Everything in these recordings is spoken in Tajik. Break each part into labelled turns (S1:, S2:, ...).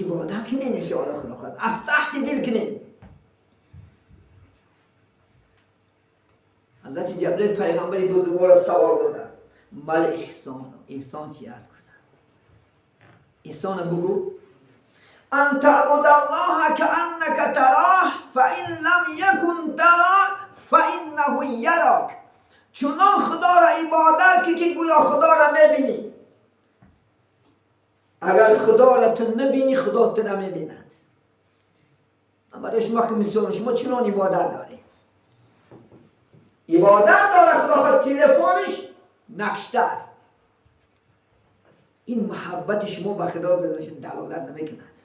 S1: Ибодат кунед, иншоалло, худо хоҳад, аз таҳти дил кунед. Ҳазрати Ҷабраил пайғамбари бузургворро савол доданд: мал эҳсон, эҳсон чи аст? Гуфтанд: эҳсона бугӯ. Ан таъбудаллоҳа кааннака тароҳ, фаин лам якун таро, фаиннаҳу ярок. Чунон худоро ибодат ки, ки гӯё худоро мебинӣ. Агар худоро ту набинӣ, худо туро мебинад. Барои шумо ки мисол, шумо чунон ибодат доред, ибодат дора, худо худ телефониш накшта аст. Ин муҳаббати шумо ба худо далолат намекунад,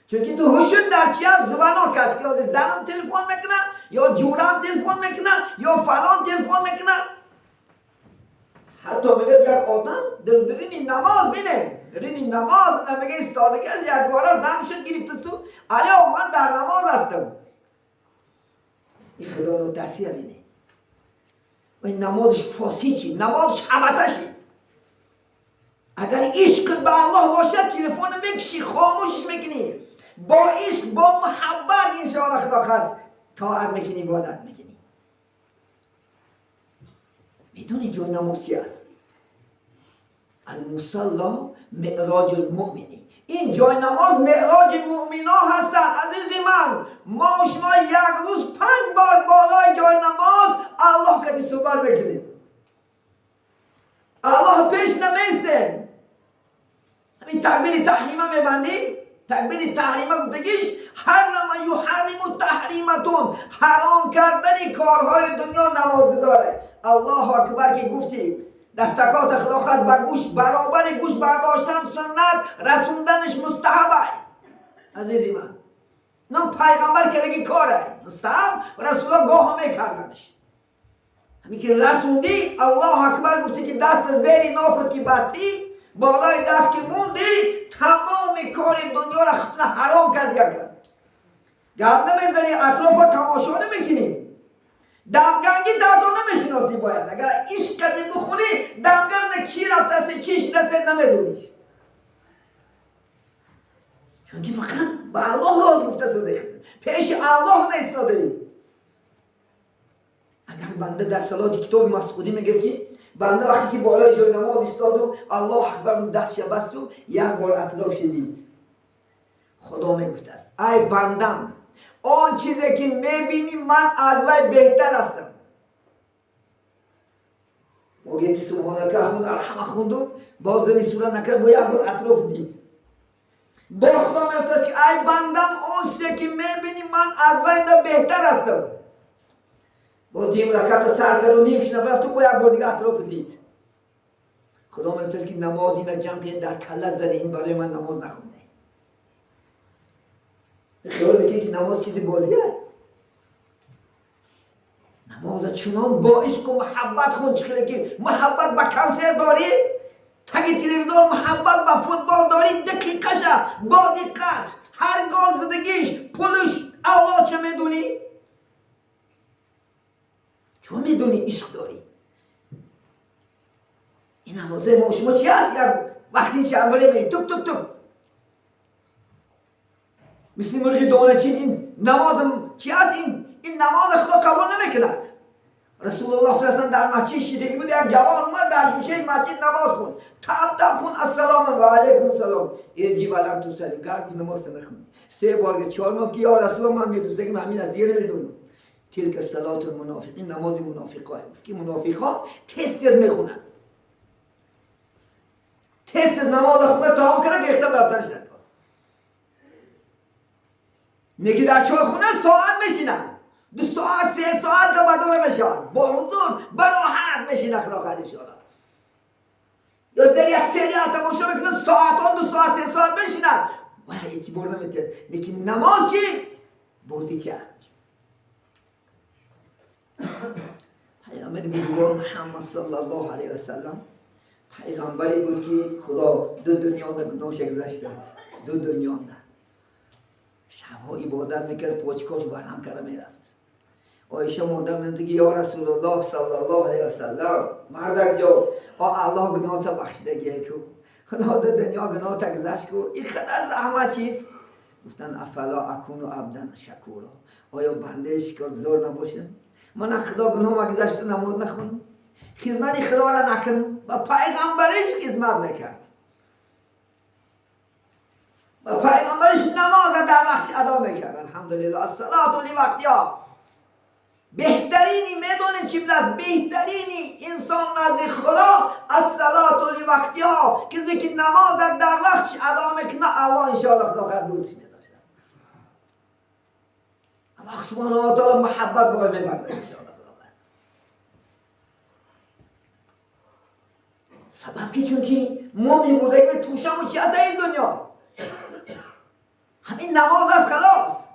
S1: чунки ту ҳушт дар чи аст? Звонок аст, ки занам телефон мекунад, ё ҷурам телефон мекунад, ё фалон телефон мекунад. Ҳатто мегӯяд, як одам дар дурини намоз, бинед, дурини намоз намега, истодаги аст, якбора занг шуд, гирифтасту: «Алё, ман дар намоз ҳастам». Ин худо нотарсия бинед. Ва ин намозиш фосид шид, намозиш ҳабата шид. Агар ишқт ба Аллоҳ бошад, телефонро мекушӣ, хомӯшиш мекунӣ, бо ишқ, бо муҳаббат, иншоалло, худо хоҳад, тоат мекунӣ, ибодат мекунӣ. Медонӣ ҷои намоз чи аст? Алмусалло меъроҷи лмуъмини. Ин ҷои намоз меъроҷи муъмино ҳастанд. Азизи ман, мо шумо як рӯз 5 бор болои ҷои намоз Аллоҳ кади суҳбат мекунем. Аллоҳ пеш наместем. Ҳамин такбири таҳрима мебандӣ, такбири таҳрима гуфтагиш ҳаррама юҳарриму таҳриматун, ҳаром кардани корҳои дунё намозгузоре. Аллоҳу акбар ки гуфтӣ, дастакота худо хоҳад ба гӯш, баробари гӯш бардоштан суннат, расонданаш мустаҳабай. Азизи ман, нам пайғамбар кардаги коре мустаҳаб, расуло гоҳо мекарданаш. Ҳамин ки расондӣ, Аллоҳу акбар гуфтӣ, ки даста зери нофат ки бастӣ, болои даст ки мондӣ, тамоми кори дунёро худна ҳаром кард. Яка гап намезанӣ, атрофа тамошо намекунӣ, дамганги дардо намешиносӣ. Бояд агар ишқ кардӣ бихонӣ, дамган ки рафтаст, чӣ шидаст, намедонӣ, чунки фақат ба Аллоҳ роз гуфта шуда, пеши Аллоҳ наистодаӣ. Агар банда дар салоти, китоби Масъудӣ мегӯяд, ки банда вақте ки болои ҷои намоз истоду, Аллоҳ акбар, дастша басту, як бор атрофши дид, Худо мегуфтааст: «Ай бандам, он чизе ки мебинӣ, ман аз вай беҳтар ҳастам». Могем ки субҳонака хунд, алҳама хунду, боз зами сура накард, бо як бор атроф дид, бо Худо мегуфтааст, ки ай бандам, он чизе ки мебинӣ, ман аз вай беҳтар ҳастам. Бо дим раката сар карду, ним шина рафту, бо як бор дига атроф дид, Худо мегуфтааст, ки намоз ина ҷамъ кунед, дар калла зане, ин барои ман намоз нахонде. Хиёл мекунӣ, ки намоз чизи бозия? Намоза чунон бо ишқу муҳаббат хун, чӣ хеле ки муҳаббат ба консерт дорӣ, таги телевизор, муҳаббат ба футбол дорӣ, дақиқаша бо диққат, ҳар гол задагиш, пулуш, авлодша медунӣ, чун медунӣ, ишқ дорӣ. Ин намозаи мо шумо чи аст? Як вақти шанбале туп туп туп, мисли мурғи доначин. Ин намозам чи аст? Ин намоза Худо қабул намекунад. Расулуллоҳ с дар масҷид шидагӣ буд, як ҷавон омад, дар гӯшаи масҷид намоз хунд, тап тап хунд. Ассалому ва алайкум салом. Ирҷи валам тусали гар, гуфт, намозта нахунд. Се бор, чор бор, ки ё Расулуллоҳ, ман медонистагим ҳамин аст, дига намедонам. Тилка салатул мунофиқин, намози мунофиқо. Гуфт, ки мунофиқо тез тез мехонанд, тез тез намоза хунда, тамом карда, гирифта рафтан шуд. Неки дар чойхона соат мешинанд, 2 соат, 3 соат гападо намешавад, бо ҳузур, бароҳат мешина, худо хоҳад, иншоалло. Ё дар як сериал тамошо мекунад, соатон, 2 соат, 3 соат мешинад ва эътибор наметиҳад. Лекин намоз чи? Бозича. Пайғамбари бузургвор Муҳаммад саллаллоҳу алайҳи васаллам пайғамбаре буд, ки Худо ду дунёна гуноҳша гузаштааст, ду дунёна. Шабҳо ибодат мекард, почкош барҳам карда мерафт. Оиша модар мегуфт, ки ё Расулуллоҳ саллаллоҳу алайҳи васаллам, мардак ҷо, о Аллоҳ гуноҳта бахшидагия ку. خدا در دنیا گناه تگذشت کو این خدر زحمت چیست؟ گفتن افلا اکون عبدا شکورا، آیا بنده شکرگزار نباشه؟ من خدا گناه گذشت و نماز نخونم، خدمت خدا را نکنم. و پیغمبرش خدمت نکرد و پیغمبرش نماز در وقتش ادا میکرد. الحمدلله الصلاة لوقتها. بهترینی میدونین چی است؟ بهترینی انسان نزد خدا الصلاة لوقتها، کسی که نماز در وقتش ادا میکنه الله انشاءالله خدا خود دوستش میداشته. الله سبحانه و تعالی محبت به میبنده انشاءالله خدا. سبب که چون که ما میبردیم توشم و چی از این دنیا همین نماز است خلاص.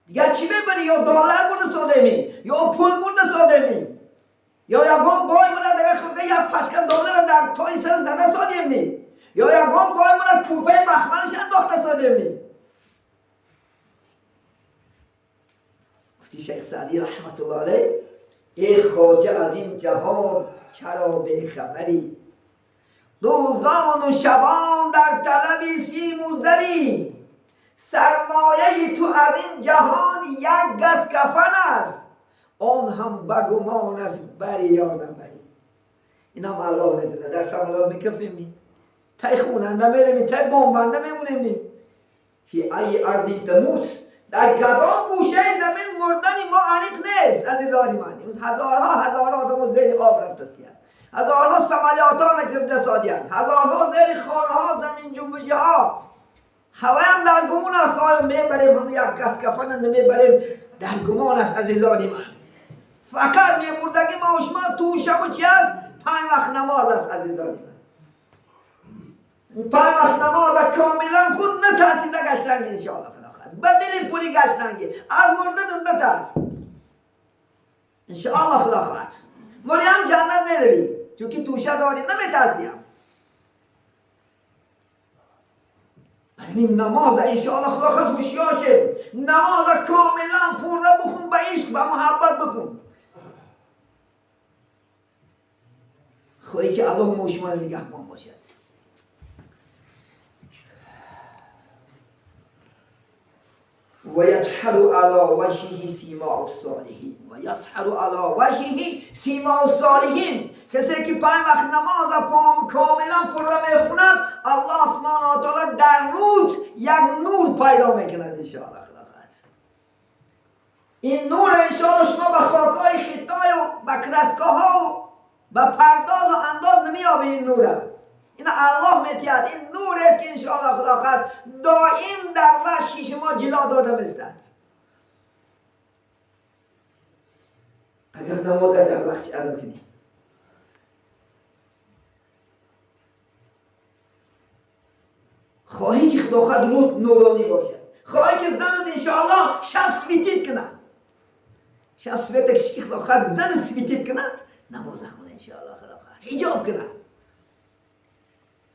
S1: دیگر چی ببری؟ یا دلار برده ساده می، یا پول برده ساده می، یا یگان بای مونه دیگه خود یک پشکن دلار در تای سر زده ساده می، یا یگان بای مونه کوپه مخملش انداخته ساده می. گفتی شیخ سعدی رحمت الله علیه ای خواجه از این جهان چرا بی خبری، روزان و شبان در طلب سیم و زری، سرمایه تو از این جهان یک گز کفن است، آن هم بگمان است بری یا نبری. این هم الله میدونه. در سمالات میکفیم می تای خوننده میریم، تای بمبنده میمونیم می فی ای ارض تموت، در گدان گوشه زمین مردن ما عمیق نیست عزیزانی من. هزارها هزارها آدم زیر آب رفته سیان، هزارها سمالیات ها نگرفته سادیان، هزارها زیر خانه ها زمین جنبشی ها، هوای هم در گمان است. آیا میبریم هم یک گز کفن نمیبریم؟ در گمان است عزیزانی من. فقط میبردگی ما و شما تو شب و چی است؟ 5 وقت نماز است عزیزانی من. 5 وقت نماز کاملا خود نترسیده گشتنگی انشاءالله خدا خواهد، به دل پولی گشتنگی از مردن نترس انشاءالله خدا خواهد. مری هم جنت میروی چون که توشه داری نمیترسیم. این نماز انشاءالله خدا خود هوشیار شد. نماز کاملا پورده بخون، به عشق به محبت بخون. خواهی که الله ما شما را نگهبان باشد. و یسحر علی وجهه سیماء الصالحین، و یسحر علی وجهه سیماء الصالحین. کسی که 5 وقت نماز پام کاملا پرده میخوند الله سبحانه و تعالی در روز یک نور پیدا میکند انشاءالله خدا خواهد. این نور انشاءالله شما به خاکای خطای و به کرسکاها و به پرداز و انداز نمیابی. این نوره این الله میتید. این نور است که انشاءالله خدا خواهد دائم در وجه شما جلا داده میستد. اگر نماز در وقتش ادا کنی. خواهی که خدا خواهد رود نورانی باشد، خواهی که زنت انشاءالله شب светить کنه، شب свет کشی خدا خواهد زنت светить کنه، نماز خونه انشاءالله خدا خواهد حجاب کنه،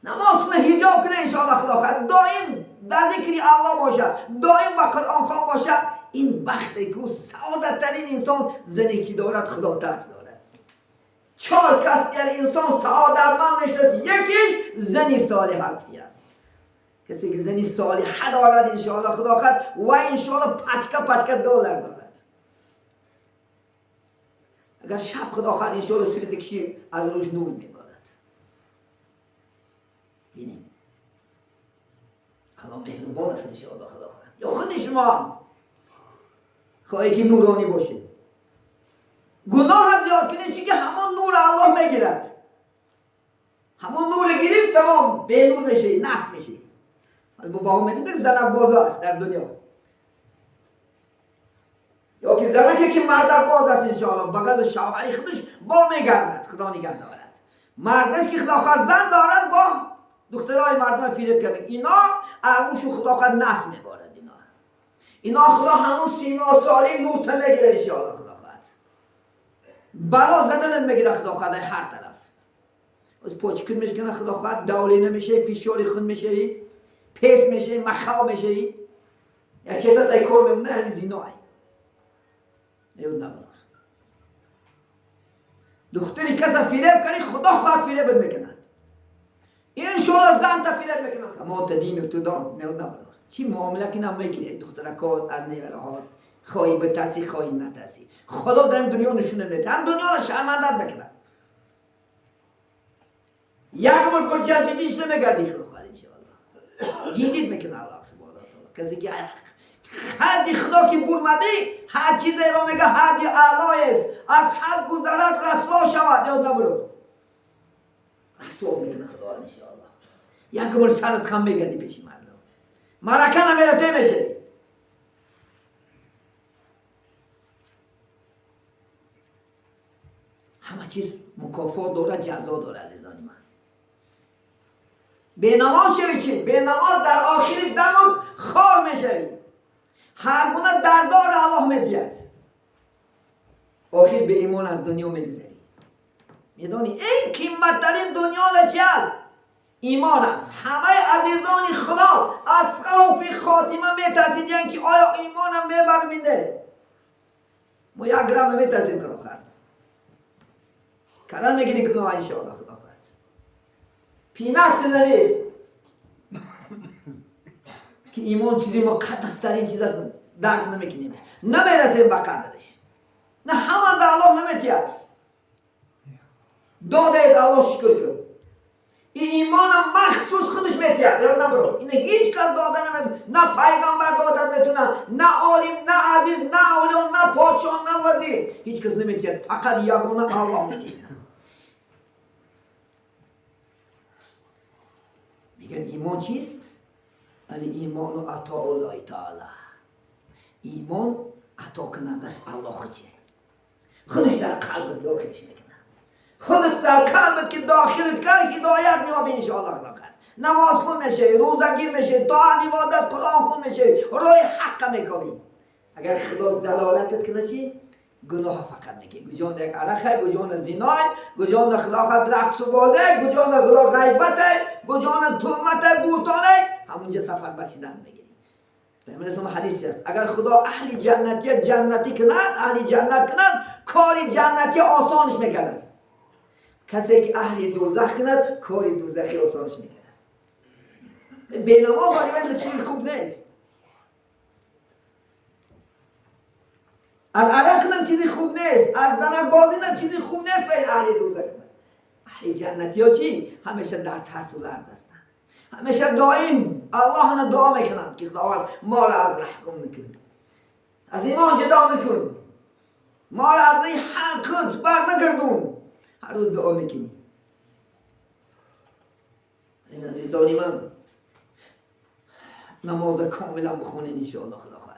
S1: نماز خونه حجاب کنه انشاءالله خدا خواهد دائم در ذکر الله باشد، دائم با قرآن خوان باشد. این بخت که سعادت ترین انسان زنی چی دارد؟ خدا ترس دارد. 4 کس در انسان سعادتمند میشد، یکیش زنی صالحه. کسی که زنی صالحه دارد انشاءالله خدا خواهد و انشاءالله پچکه پچکه دلار دارد. اگر شب خدا خواهد انشاءالله سرت کشی از روش نور میبارد. بینیم الله مهربان است انشاءالله خدا خواهد. یا خود شما خواهی که نورانی باشه، گناه از یاد کنید چون که همان نور الله میگیرد. همان نور گرفت تمام به نور میشه، نصب میشه. با میدونید زنک باز است در دنیا، یا که زنکی که مردک باز است انشاءالله بغض شوهری خودش با میگردد، خدا نگه دارد. مرد است که خدا خواهد زن دارد با دخترای مردم فریب کنه، اینا اروش خدا خواهد نصب میبارد. اینا خدا همون سیما سالی نور تا میگیره انشاءالله خدا خواهد. بلا زدن میگیره خدا خواهد هر طرف. از پاچکن میشکنه خدا خواهد، دولی نمیشه، فشاری خون میشه، پیس میشه، مخاو میشه. یا چه تا کار میمونه همین زینای. یاد نبودار. دختری کس فریب کنی خدا خواهد فریبت میکند. انشالله زن تفیلت میکنم. اما تدین و تدان نه نه چی معامله که نمیگیری دخترکات از نیورهات، خواهی بترسی خواهی نترسی، خدا در دنیا نشونه میده، هم دنیا را شرمندت میکنه. یک بار پر جدیش نمیگردی خدا خواهد انشاءالله جدید میکنه الله سبحانه و تعالی. کسی که حد خدا که برمده هر چیز را میگه حد اعلی است، از حد گذرد رسوا شود، یاد نبرد رسوا میکنه خدا انشاءالله. یک بار سرت خم میگردی پیش مردم، مرکه نمیرته میشه. همه چیز مکافات داره، جزا داره عزیزان من. به نماز شوی چی؟ به نماز در آخر دمت خار میشوی، هر گونه دردار الله میدید، آخر به ایمان از دنیا میگذری. میدانی این قیمت ترین دنیا چی است؟ ایمان است. همه عزیزان خدا از خوف خاتمه میترسیدند که آیا ایمانم میبرم میده. ما یک گرم میترسیم خدا خواهد کردن میگیری گناه انشاءالله خدا خواهد پینک شده نیست که ایمان چیزی مقدس ترین چیز است، درک نمیکنیم، نمیرسیم به قدرش. نه همه در الله نمیتید داده الله شکر کن. این ایمان مخصوص خودش میتید، یاد نبرو اینه هیچ کس داده نمیتونه، نه پیغمبر داده میتونه، نه عالم، نه عزیز، نه اولیا، نه پادشاه، نه وزیر، هیچ کس نمیتید، فقط یگانه الله میتید. میگن ایمان چیست؟ الایمان عطاء الله تعالی. ایمان عطا کنندش الله چیه؟ خودش در قلبت داخلش میکنه، خودت در قلبت که داخلت کرد هدایت میاد انشاءالله. نماز خون میشه، روزه گیر میشه، طاعت عبادت قرآن خون میشه، راه حق میکنی. اگر خدا زلالتت کنه چی؟ گناه فقط میگه. گجان یک عرقه، گجان زینای، گجان خلاق رقص و بازه، گجان خلاق غیبته، گجان تهمت بوتانه، همونجا سفر برشیدن میگیری. پیامبر اسلام حدیث است اگر خدا اهل جنتی جنتی کند، اهل جنت کند، کار جنتی آسانش میکرد. کسی که اهل دوزخ کند، کار دوزخی آسانش میکرد. بینما ولی چیز خوب نیست. از عرق هم چیزی خوب نیست، از زنک بازی هم چیزی خوب نیست. برای اهل دوزخ، اهل جنتی ها چی؟ همیشه در ترس و لرز هستن، همیشه دائم الله را دعا میکنن که خداوند ما را از ره گم نکن، از ایمان جدا نکن، ما را از راه حق بر نگردون. هر روز دعا میکنی. این عزیزان من نماز کاملا بخونین انشاءالله خدا خواهد.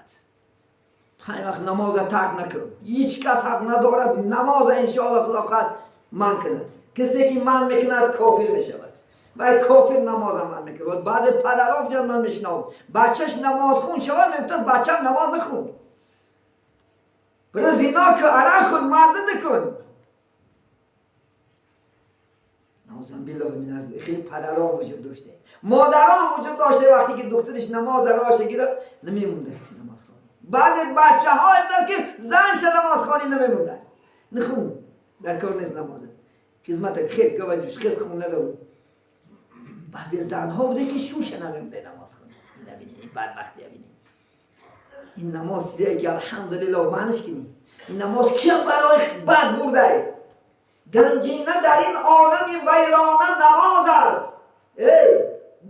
S1: پنج وقت نماز ترک نکن، هیچ کس حق ندارد نماز انشاءالله خدا خواهد من کند. کسی که من میکند کافر میشود و کافر نماز من میکند. بعد پدرها بیان من میشنوم بچهش نماز خون شود میگفت بچه‌م نماز نخون، برو زینا کن، عرق خون، مرده نکن. نعوذ بالله من از خیلی پدرها وجود داشته، مادرها وجود داشته، وقتی که دخترش نماز راش گیره نمیمونده نماز خوانی. بعضی بچه ها است که زنش نماز خوانی نمیمونده است، نخون در کار نیست نماز، خدمت خیز گوه جوش خیز خونه رو. بعضی زنها بوده که شوش نمیمونده نماز خوانی. این ببینید این بدبختی ببینید. این نماز که الحمدلله معنیش کنی، این نماز که برای بد برده. گنجینه در این عالم ویرانه نماز است. ای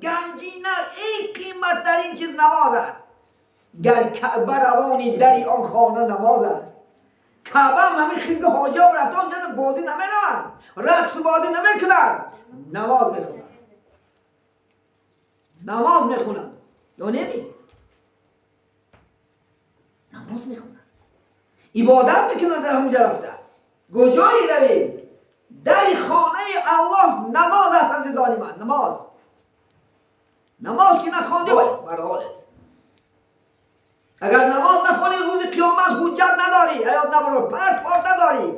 S1: گنجینه، این قیمت در این چیز نماز است. گر کعبه روانی در آن خانه نماز است. کعبه هم همین خیلی حاجی ها رفتن آنجا بازی نمیرن، رقص بازی نمیکنن، نماز میخونن، نماز میخونن یا نمی نماز میخونن، عبادت میکنن در همونجا رفته. کجایی روی؟ در خانه الله نماز است عزیزان من. نماز، نماز که نخواندی بر حالت. اگر نماز نخوانی روز قیامت حجت نداری، حیات نبرو، پاسپورت نداری.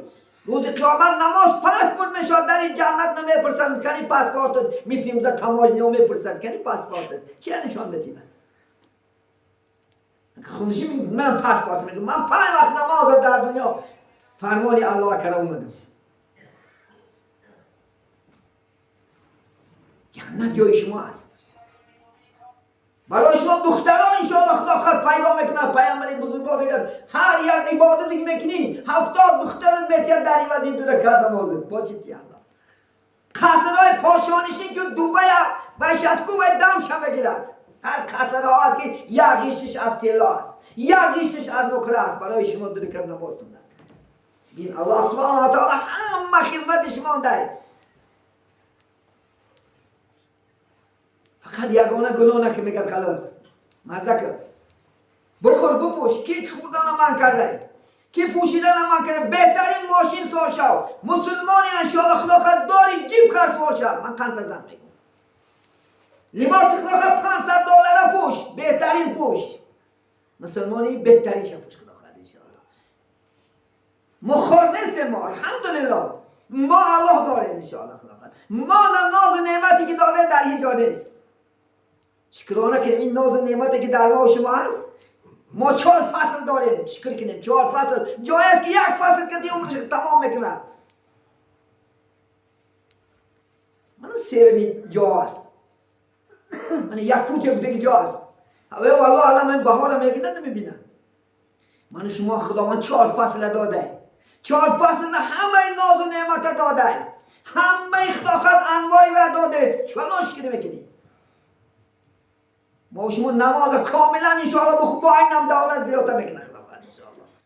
S1: روز قیامت نماز پاسپورت میشود. در این جنت نمیپرسند کنی پاسپورتت، مثل اونجا تماجنی میپرسند کنی پاسپورتت چیه نشان بدی. من خودشی من پاسپورت میگم، من 5 وقت نماز در دنیا فرمانی الله کرده اومدم. Ҷаннат ҷои шумо аст. Барои шумо духтарон иншоалло Худо хоҳад пайдо мекунад. Пайғамбари бузургвор мегӯяд, ҳар як ибодате ки мекунӣ, 70 духтарат метиҳад дар иваз ин 2 ракат намозат. Бо чӣ тиҳад? Қасрҳои подшоҳнишин ки Дубая вайш аз ку вай дамша мегирад. Ҳар қасрҳо аст ки як ғиштиш аз тилло аст, як ғиштиш аз нуқра аст. Барои шумо 2 ракат намозтон аст. Бин Аллоҳ субҳонаҳу ва таъоло ҳама хизмати шумо дай. Фақат ягона гуноҳ накун, мегӯяд халос. Мазза кун. Бихӯр, бипӯш. Ки хӯрдана ман кардай? Ки пӯшидана ман кардай? Беҳтарин мошин сор шав. Мусулмони иншоалло Худо хоҳад дори ҷиб хар сор шав. Ман қанда зан мегӯям. Либоси Худо хоҳад 500 доллара пӯш, беҳтарин пӯш. Мусулмони беҳтарин ша пӯш Худо хоҳад иншоалло. Мо хор нестем мо, алҳамдулиллоҳ. Мо Аллоҳ дорем иншоалло Худо хоҳад. Мо нозу неъмате ки дода дар ҳеҷ ҷо нест. Шукрона кунем ин нозу неъмате ки дар мо шумо аст. Мо 4 фасл дорем, шукр кунем. 4 фасл. Ҷое аст ки як фасл кади умраш тамом мекунад. Мана севми ҷо аст. Мана Якутия гуфтаги ҷо аст. Аве валлоҳ алам ман баҳора мебинад, намебинад. Мана шумо Худованд 4 фасла додай. 4 фасл ҳамаи нозу неъмата додай. Ҳамаи Худо анвои ва доде. Чаро шукр мекунӣ? Мо шумо намоза комилан иншоалло бо айнам давлат зиёдта мекунад.